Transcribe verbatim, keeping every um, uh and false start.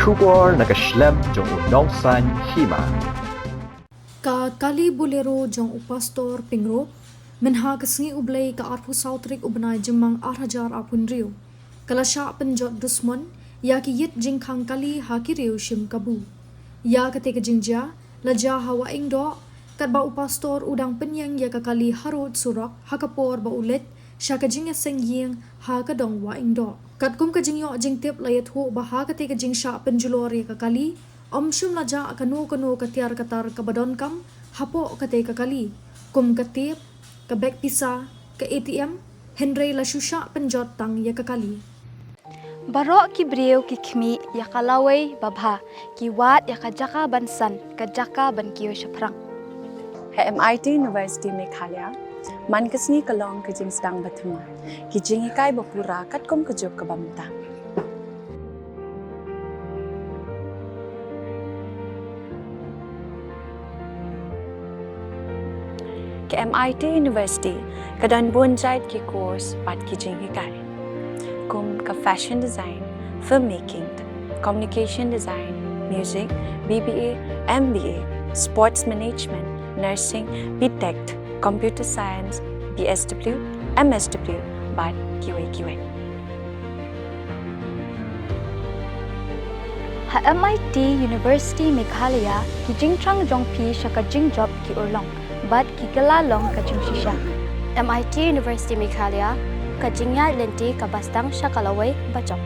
Khubor na ka shlem jong u nongsaiñ hima. Ka kali Bolero jong u Pastor Pyngrope, mynha ka sngi U Blei ka arphew saw tarik u bnai Jymmang ar hajar arphew hynriew, ka la shah pynjot dusmon ïa ki ïit jingkhang kali ha ki riew shim kabu. Ïa kata ka jingjia la jia ha Wahingdoh, katba u Pastor u dang pynïeng ïa ka kali harud surok ha ka por ba u leit sha ka jingïaseng ïing ha ka dong Wahingdoh. Katkum ka jingïoh jingtip la ïathuh ba ha kata ka jingshah pynjulor ïa ka kali, ym shym la jah kano kano ka tiar ka tar kaba donkam hapoh kata ka kali, kum ka tep, ka bek pisa, ka A T M, hynrei la shu shah pynjot tang ïa ka kali. Baroh ki briew ki khmih ïa ka lawei babha, ki wad ïa ka jaka ban san, ka jaka ban kiew shaphrang. Ha M I T University Meghalaya, man ka sngi ka long ka jingsdang ba thymmai, ki jinghikai ba pura katkum ka juk kaba mynta. Ka M I T University ka don bun jait ki course bad ki jinghikai, kum ka fashion design, filmmaking, communication design, music, B B A, M B A, sports management, nursing, B Tech, computer science, B S W, M S W, bad kiwei kiwei. Ha M I T University Meghalaya, ki jingthrang jong phi sha ka jingjop ki urlong bad ki kylla long ka jingshisha. M I T University Meghalaya, ka jingïaid lynti kaba sdang sha ka lawei bajop.